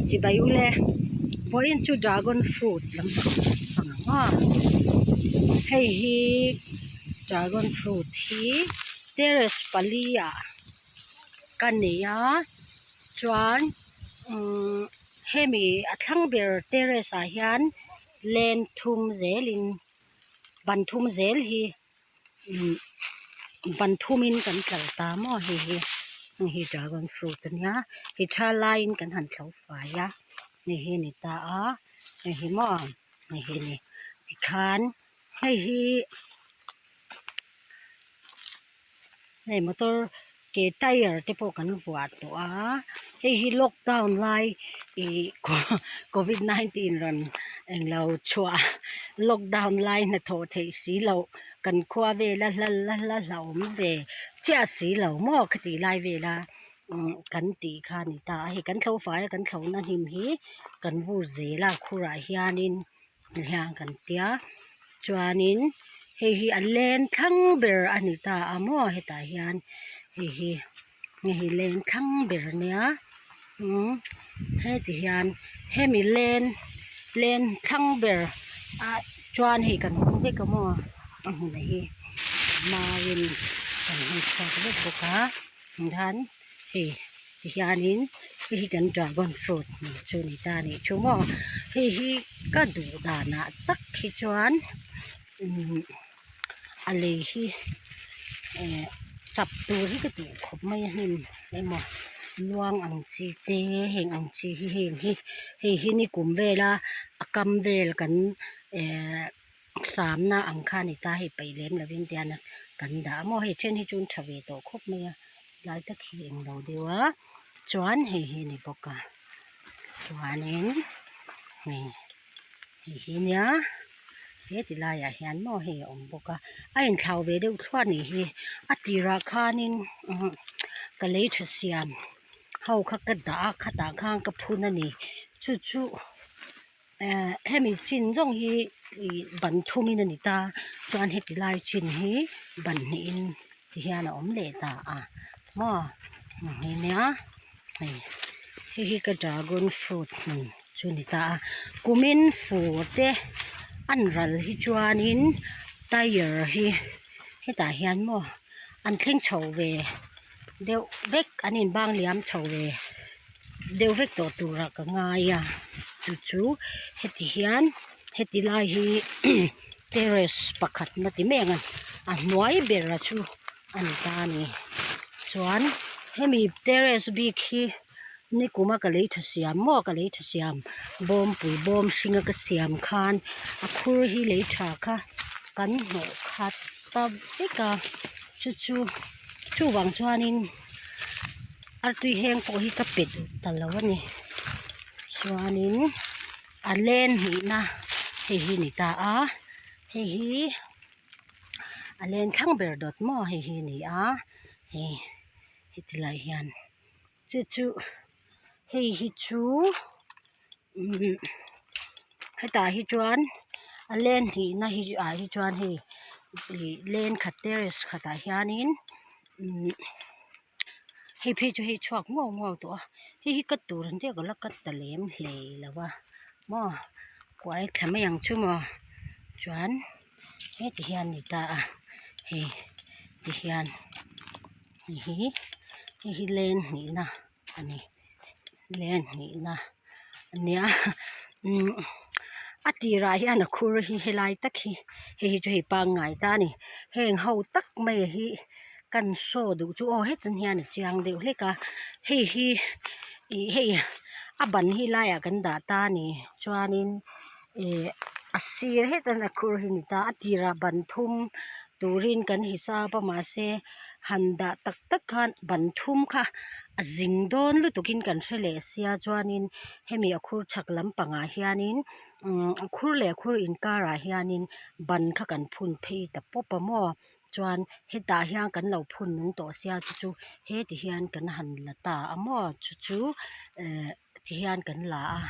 Chibai ule vawiin chu dragon fruit lampang ang a hei hi dragon fruit hi terrace pali ah ka nei a chuan umm hemi a thlang ber terrace ah hian len thum zelin ban thum zel hi umm ban thumin kan tlar ta maw hei hi hei hi dragon fruit a nia ti tha laiin kan han thlo fai a hei hi a ni ta a hei hi maw hei hi a ni tikhan hei hi hei motor ke tyre te pawh kan vuah tawh a hei hi lockdown lai ih covid 19 rawn englo chhuah lockdown lai hnathawh theih si loh kan khua vela hla hla hla hlauhawm ve chiah si lo maw khati lai vela umm kan tih kha a ni ta a hei kan thlo fai a kan thlo na hnim hi kan vur zel a khurah hianin hian kan tia chuanin hei hi a leng thlang ber a ni ta a maw hetah hian hei hi hei hi leng thlang ber a nia umm heti hian hemi leng leng thlang ber ah chuan hei kan hmang vek a maw a hmun hi mauin kan hmang chhuak vek bawk a hian hei ti hianin hei hi kan dragon fruit hmuh chu ni ta a nih chu maw hei hi ka duh danah tak hi chuan umm a lei hi eh chap tur hi ka duh khawp mai a hnim emaw luang ang chi te heng ang chi hi heng hi hei hi ni kum vela a kam vel kan eh samna ang kha a ni ta hei paih lem lovin tian kan dah a maw hei then hi chu an tha ve tawh khawp mai a lai tak hi englo deuh a chuan hei hi a ni bawk a chuanin hei hei hi nia he ti laiah hian maw hei a awm bawk a a inthlau ve deuh thluah a nih hi a tirah khanin ka lei tha siam ho kha ka dah a khatah khan ka phun a ni chu chu. Eh hemi chin zawng hi ih ban thumin a ni ta chuan heti lai chin hi ban hnihin ti hian a awm leh ta a maw hei nia hei hei hi ka dragon fruit hmun chu a ni ta a kumin fur te an ral hi chuanin tyre hi hetah hian maw an thleng chho ve deuh vek an inbang liam chho ve deuh vek tawh turah ka ngai a chu chu heti hian heti lai hi terrace pakhat na ti mek a a hnuai bera chu a ni ta a ni chuan hemi terrace bik hi nikuma ka lei tha siam maw ka lei tha siam bawmpui bawm hringa ka siam khan a khur hi lei tha kha kan hnawh khat ta vek a chu chu chuvang chuanin artui heng pawh hi ka pe duh ta lo a ni chuanin a len hnihna hei hi a ni ta a hei hi a len thlang ber dawt maw hei hi a ni a hei heti lai hian chu chu hei hi chu umm hetah hi chuan a len hnihna hi ah hi chuan hei ih len khat terrace khatah hianin umm hei phei chu hei chhuak nguau nguau tawh a hei hi cut tur an tia ka la cut ta lem hlei lo a maw kuai thla mai ang chu maw chuan heti hian a ni ta a hei ti hian hei hi hei hi len hnihna a ni len hnihna a nia umm a tirah hian a khur hi helai tak hi hei hi chu hei pangngai ta a ni heng ho tak mai hi kan saw duh chu aw hetiang hian a chiang deuh hlek a hei hi ih hei a ban hi laiah kan dah ta a ni chuanin ih a sir hetiang a khur hi a ni ta a tirah ban thum turin kan hisap a mahse han dah tak tak khan ban thum kha a zing dawn lutuk in kan hre leh sia chuanin hemi a khur chhak lampangah hianin umm a khur leh khur inkarah hianin ban kha kan phun phei ta pawp a maw chuan hetah hian kan lo phun nung tawh sia chu chu heti hian kan han la ta a maw chu chu eh ti hian kan la a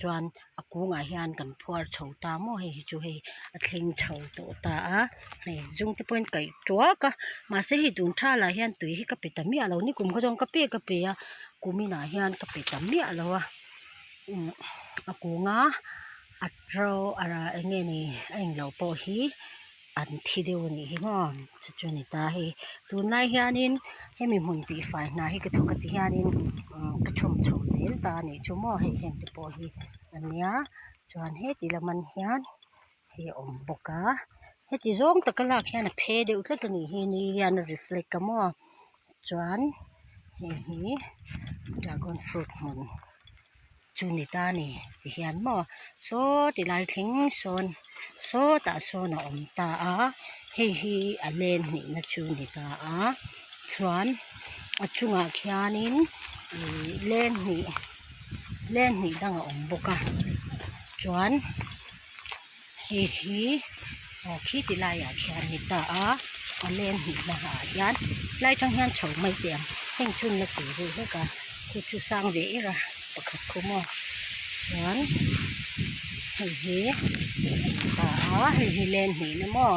chuan a kungah hian kan phuar chho ta maw hei hi chu hei a thleng chho tawh ta a hei zung te pawhin kaih tuak a mahse hei tun thalah hian tui hi ka pe ta miah lo nikum kha chuan ka pe ka pe a kuminah hian ka pe ta miah lo a. A kunga a to eng nge ni a englo pawh hi an thi deuh a nih hi maw chu chu a ni ta hei tunlai hianin hemi hmun tihfai hna hi ka thawk a ti hianin ka chhawm chho zel ta a nih chu maw hei heng te pawh hi a nia chuan heti lam an hian hei a awm bawk a heti zawng taka lak hian a phe deuh tlat a nih hi ni hian a reflect a maw chuan hei hi dragon fruit hmun chu ni ta a ni ti hian maw saw ti lai thleng sawn sawtah sawn a awm ta a hei hi a len hnihna chu ni ta a chuan a chungah khianin ihh leng hnih leng hnih dang a awm bawk a chuan hei hi aw khi ti laiah khian a ni ta a a leng hnihna ah hian helai atang hian chho mai teh ang heng chhunna tur deuh hlek a khu chu sang ve er a pakhat khu maw chuan hei hi a ni ta a hei hi leng hnihna maw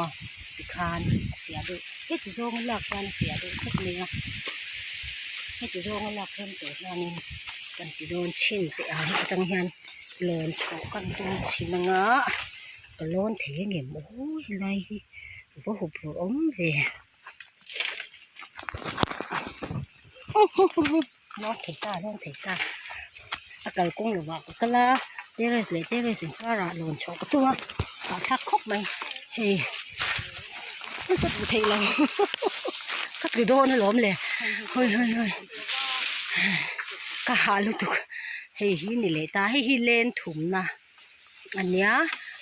tikhan a fiah deuh heti zawnga lak hian a fiah deuh khawp mai a heti zawnga lak rem tawh hianin kan ti dawn chhin teh ang heti tang hian lawn chhoh kan tum chhin anga ka lawn thei angem aw helai hi va hup rawh awm ve lawn thei ta lawn thei ta a kalkawng lovah ka kal a terrace leh terrace inkarah lawn chhoh ka tum a hahthlak khawp mai hei ka duh theih lo ka tlu dawn alawm le hawi hawi hawi ka hah lutuk hei hi ni leh ta hei hi len thumna a nia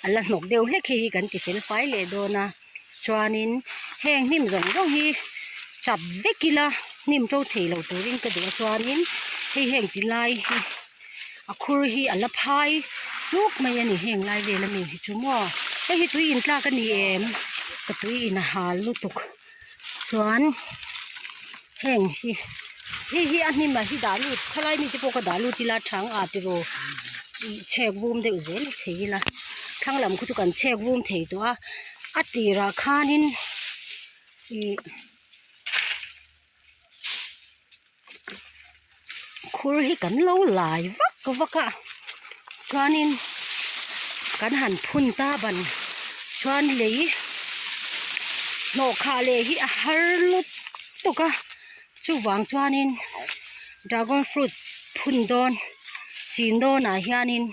a la hnawk deuh hlek hei hi kan ti fel fai leh dawn a chuanin heng hnim zawng zawng hi chap vek ila hnim to thei lo turin ka duh a chuanin hei heng ti lai hi a khur hi a la phai tluk mai a ni heng lai vel ami hi chu maw hei hi tui in tlak a ni em ka tui in a hal lutuk chuan heng hi hei hi a hnim ah hi dah lut khalai mite pawh ka dah lut ila chhang ah tiraw ih chhek vum deuh zel thei ila thlang lam khu chu kan chhek vum thei tawh a a tirah khanin ih khur hi kan lo lai vak vak a chuanin kan han phun ta ban chuan lei hnawh khah leh hi a har lutuk a chuvang chuanin dragon fruit phun dawn chin dawnah hianin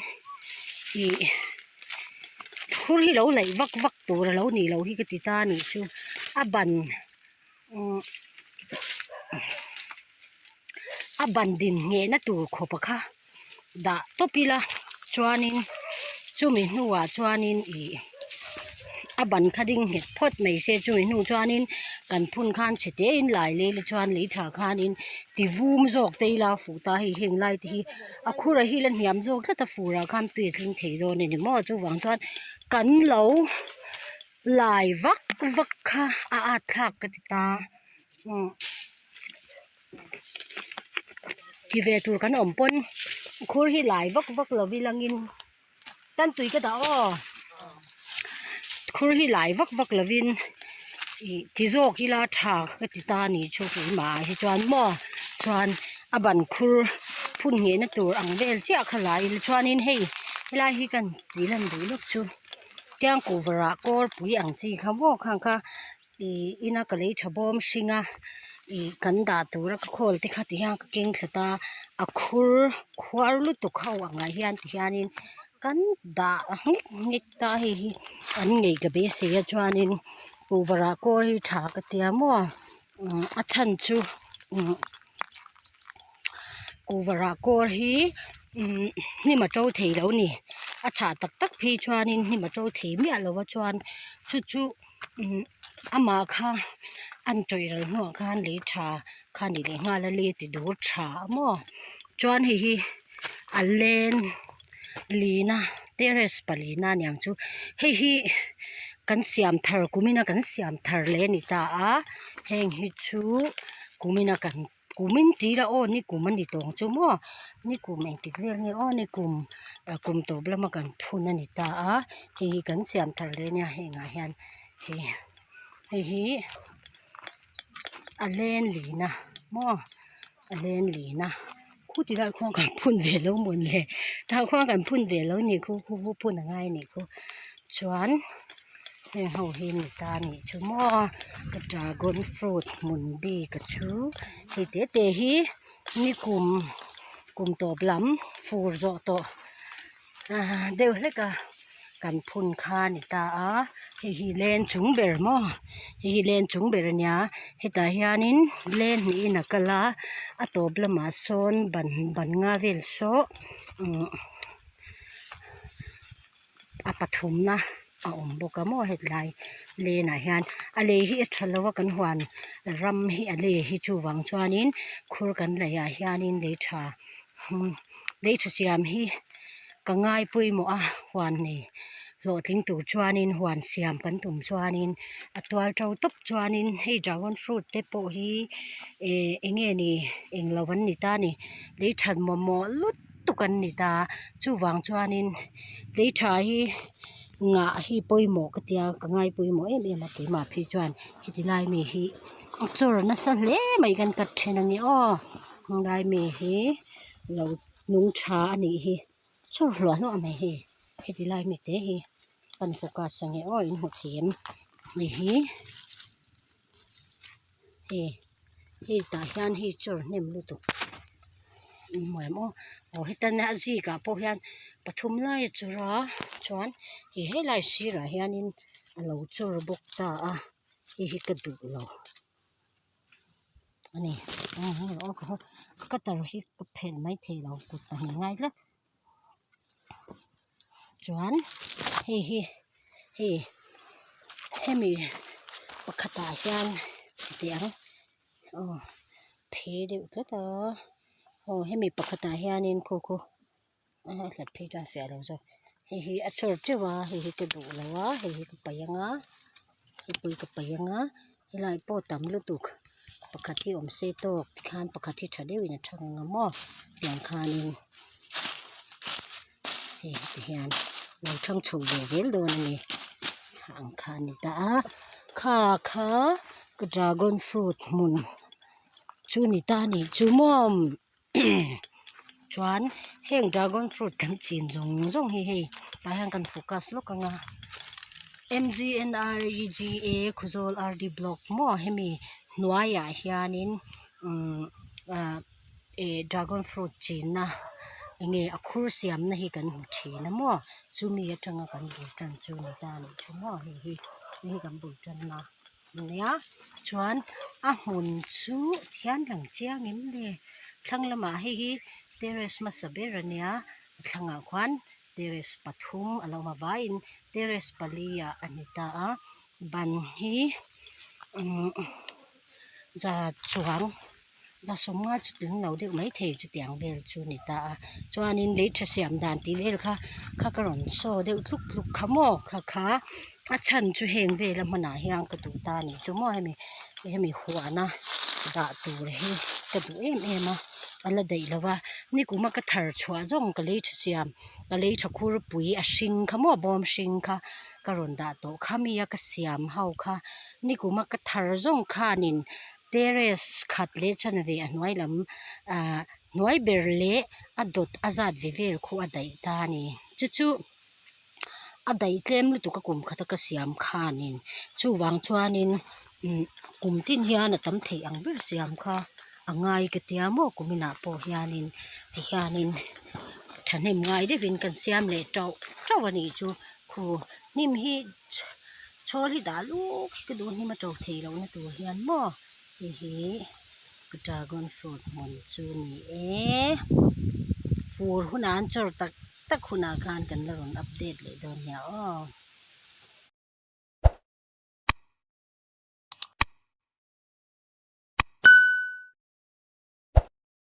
ih khur hi lo laih vak vak tur a lo nih loh hi ka ti ta a nih chu a ban. A ban din nghehna tur khawpa kha dah tawp ila chuanin chumi hnuah chuanin ih a ban kha ding nghet phawt mai se chumi hnu chuanin kan phun khan chhe te in lai leh ila chuan lei tha khanin ti vum zawk te ila fuh ta hei heng lai te hi a khur a hi la hniam zawk tlat a fur ah khan tui a tling thei dawn a ni maw chuvang chuan kan lo. Lai vak vak kha a at thlak ka ti ta ti ve tur kan awm pawn khur hi lai vak vak lo ilangin tan tui ka dah aw khur hi lai vak vak lovin ih ti zawk ila tha ka ti ta a nih chu keimah ah hi chuan maw chuan a ban khur phun nghehna tur ang vel chiah kha lai ila chuanin hei helai hi kan tih lan duh lawk chu. Tiang kuhvarah kawrpui ang chi kha maw khang kha ih ina ka lei tha bawm hring a ih kan dah tura ka khawl te kha ti hian ka keng thla ta a khur khuar lutuk ho angah hian ti hianin kan dah nghek nghek ta a hei hi an ngei ka beisei a chuanin kuhvarah kawl hi tha ka tia maw a chhan chu umm. Kuhvarah kawl hi umm hnim a to thei lo a ni a chhah tak tak phei chuanin hnim a to thei miah lo a chuan chu chu umm amah kha an tawih ral hnuah khan lei tha kha a ni leh nghal a lei a ti dur tha a maw chuan hei hi a len lina terrace palina a niang chu hei hi kan siam thar kumina kan siam thar leh a ni ta a heng hi chu kumina kan. Kum in tih ila aw nikum a ni tawng chu maw nikum engtik vel nge aw nikum kum tawp lama kan phun a ni ta a hei hi kan siam thar leh ania hengah hian hei hei hi a len lin a maw a len lin a khuti lai khuan kan phun ve lo mawn le. Tah khuan kan phun ve lo ni khu khu khu phun a ngai a nih khu chuan heng ho hi ni ta a nih chu maw ka dragon fruit hmun bik a chu hei te te hi nikum kum tawp lam fur zawh tawh ah deuh hlek a kan phun kha a ni ta a hei hi len chung ber maw hei hi len chung ber a nia hetah hianin len hnihin a kal a a tawp lamah sawn ban ban nga vel saw umm a pathumna a awm bawk a maw hetlai lenah hian a lei hi a tha lo a kan huan ram hi a lei hi chuvang chuanin khur kan laih ah hianin lei tha lei tha siam hi ka ngai pawimawh a huan nei hlawhtling tur chuanin huan siam kan tum chuanin a tual to tawp chuanin hei dragon fruit te pawh hi eh eng nge ni englo an ni ta a ni lei that mawhmawh lutuk an ni ta chuvang chuanin lei tha hi ngah hi pawimawh ka tia ka ngai pawimawh em em a keimah phei chuan heti lai mi hi a chawr nasa hle mai kan cut then a ni aw. Helai mi hi lo nung tha a nih hi chawr hluah hluah mai hei heti lai mi te hi kan focus ang e aw in hmu thei em hei hi hei hei tah hian hei chawr hnem lutuk in hmu em aw aw heta a zikah pawh hian pathum lai a chawr a chuan ih helai sirah hianin a lo chawr bawk ta a hei hi ka duh lo. A ni cutter hi ka phelh mai thei lo kut pahnih ngai tlat chuan hei hi hei hemi pakhatah hian teh ang aw phe deuh tlat a aw hemi pakhatah hianin khaw khaw a hlat phei chuan fiah lo zawk hei hi a chawr teuh a hei hi ka duh lo a hei hi ka paih ang a hei pawh hi ka paih ang a helai pawh tam lutuk pakhat hi awm se tawk tikhan pakhat hi tha deuhin a thang ang a maw tiang khanin hei ti hian lo thang chho ve zel dawn a ni ang kha a ni ta a kha kha ka dragon fruit hmun chu ni ta a nih chu maw. Chuan heng dragon fruit kan chin zawng zawng hi hei tah hian kan focus lawk ang a m g n r e g a Khawzawl r d block maw hemi hnuaiah hianin umm ah eh dragon fruit chinna enge a khur siamna hi kan hmu thin a maw chumi atanga kan bul tan chu ni ta a nih chu maw hei hi hei hi kan bul tanna. Nia chuan a hmun chu thian lang chiang em le thlang lamah hei hi terrace hmasa ber a nia a thlangah khuan terrace pathum a lo awm a vaiin terrace pali ah a ni ta a ban hi umm za chuang. Za sawmnga chu tling lo deuh mai thei chutiang vel chu ni ta a chuanin lei tha siam dan tih vel kha kha ka rawn saw deuh tluk tluk kha maw kha kha a chhan chu heng vela hmanah hian ka duh ta a nih chu maw hemi hemi huana dah tur hi ka duh em em a a la daih lo va nikuma ka thar chhuah zawng ka lei tha siam ka lei tha khur pui a hring kha maw bawm hring kha ka rawn dah tawh kha mi a ka siam ho kha nikuma ka thar zawng khanin. Terrace khat leh chanve a hnuai lam ahh hnuai ber leh a dawt a zat ve vel khu a daih ta a ni chu chu a daih tlem lutuk a kum khat a ka siam khanin chuvang chuanin umm kum tin hian a tam theih ang ber siam kha a ngai ka tia maw kum inah pawh hianin tihianin thahnem ngai deuhin kan siam leh tauh tauh a nih chu khu hnim hi. Chhawl hi dah luk hi ka duh hnim a to thei loh na tur hian maw hei hi dragon fruit hmun chu ni e fur hunah an chawr tak tak hunah khan kan la rawn update leh dawn nia aw.